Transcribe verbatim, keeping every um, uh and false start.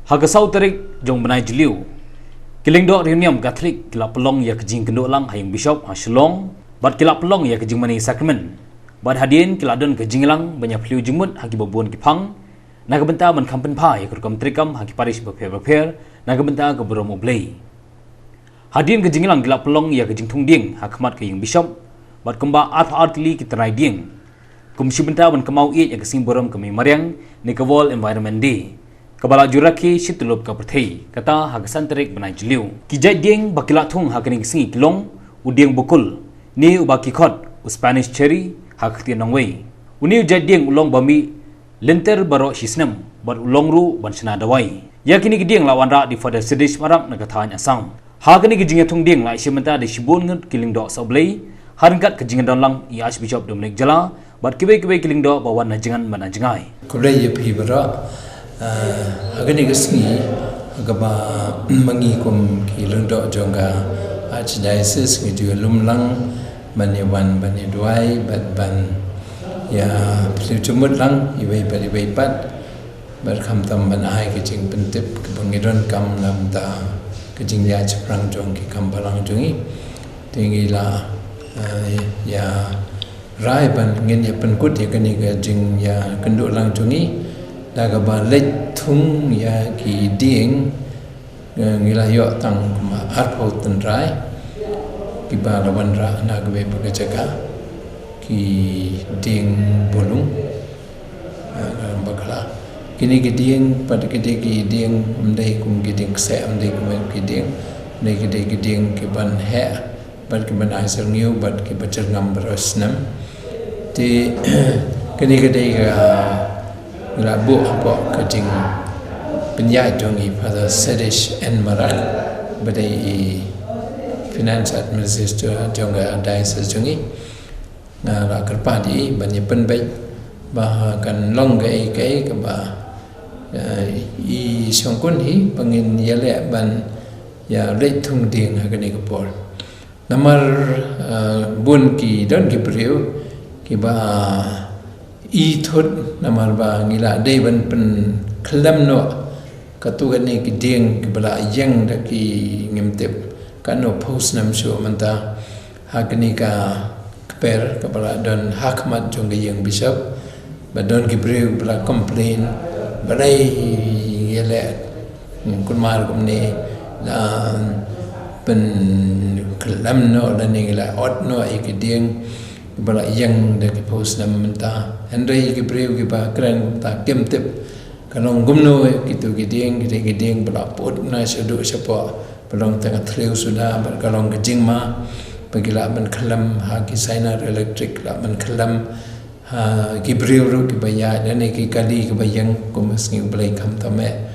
Ha ka saw tarik jong bnai Jylliew, ki lyngdoh riewniam Katholik ki la pynlong ïa ka jingkynduh lang ha ïing Bishop ha Shillong, bad ki la pynlong ïa ka jingmane sakramen. Bad hadien ki la don ka jingïalang ban ïa phylliew jingmut ha kiba bun ki phang, na ka bynta ban kham pynpaw ïa ka rukom treikam ha ki parish bapher bapher, na ka bynta ka burom U Blei. Hadien ka jingïalang ki la pynlong ïa ka jingthung dieng ha khmat ka ïing Bishop, bad kumba arphew ar tylli ki trai dieng, kum shi bynta ban kynmaw ïa ka sngi burom ka Mei Mariang ne ka World Environment Day, kaba la ju rakhe shi tyllup ka pyrthei, kata ha ka san tarik bnai Jylliew. Ki jait dieng ba ki la thung ha kane ka sngi ki long u dieng bukul, ne uba ki khot u Spanish cherry ha ka ktien nongwei. Une u jait dieng u long ba mih lynter baroh shi snem, bad u long ruh ban shna dawai. Ïa kine ki dieng la wanrah da i Father Sidish Marak na ka thaiñ Assam. Ha kane ka jingïathung dieng la shim bynta da shibun ngut ki lyngdoh sohblei, ha ryngkat ka jingdon lang i Archbishop Dominic Jala, bad kiwei kiwei ki lyngdoh ba wan na jngan bad na jngai. Khublei ïa phi baroh. Ah, ha kane ka sngi, ha kaba ma ngi kum ki lyngdoh jong ka Archdiocese ngi ju lum lang ban ïa wan ban ïa duwai bad ban ïa phylliew jingmut lang iwei bad iwei pat. Bad khamtam ban ai ka jingpyntip kaba ngi donkam na ka bynta ka jingïaid shaphrang jong ki kam balang jong ngi. Te ngi la, eh, ïa rai ban ngin ïa pynkut ïa kane ka jingïakynduh lang jong ngi da kaba leit thung ïa ki dieng, eh, ngi la ïoh tang kumba arphew tynrai kiba la wanrah na kawei pat ka jaka, ki dieng bulung, eh, bakla. Kine ki dieng pat ki dei ki dieng, ym dei kum ki dieng kseh, ym dei kum ki dieng, ym dei ki dei ki dieng ki ban heh, bad ki ban ai syrngiew, bad ki ba jyrngam baroh snem. Te kane ka dei ka, ngi la buh hapoh ka jingpynïaid jong i Father Sedish N Marak, ba dei i Finance Administrator jong ka Diocese jong ngi. Nga la kyrpad ïa i ban ïa pynbeit ba kan long kaei kaei kaba, eh, i shongkun hi ba ngin ïaleh ban ïa leit thung dieng ha kane ka por. Namar, eh, bun ki don ki briew kiba i thut namar ba ngi la dei ban pynkhlem noh katto katne ki dieng kiba la ïeng da ki ngim tip katno phew snem shuh mynta ha kane ka kper kaba la don ha khmat jong ka ïing Bishop. Ba don ki briew ba la complain, balei ïaleh, hmm, kulmar kumne, la pynkhlem noh lane la ot noh ïa ki dieng ba la ïeng da ki phew snem mynta. Hynrei ki briew kiba kren mynta kim tip ka long kumno kito ki dieng, kito ki dieng ba la put na shaduh shapoh, ba long tang ka thliew suda, bad ka long ka jingma ba ki lah ban khlem ha ki sainar elektrik, lah ban khlem ha ki briew ruh kiba ïaid lane ki kali kiba ïeng kum ha sngi U Blei khamtam eh.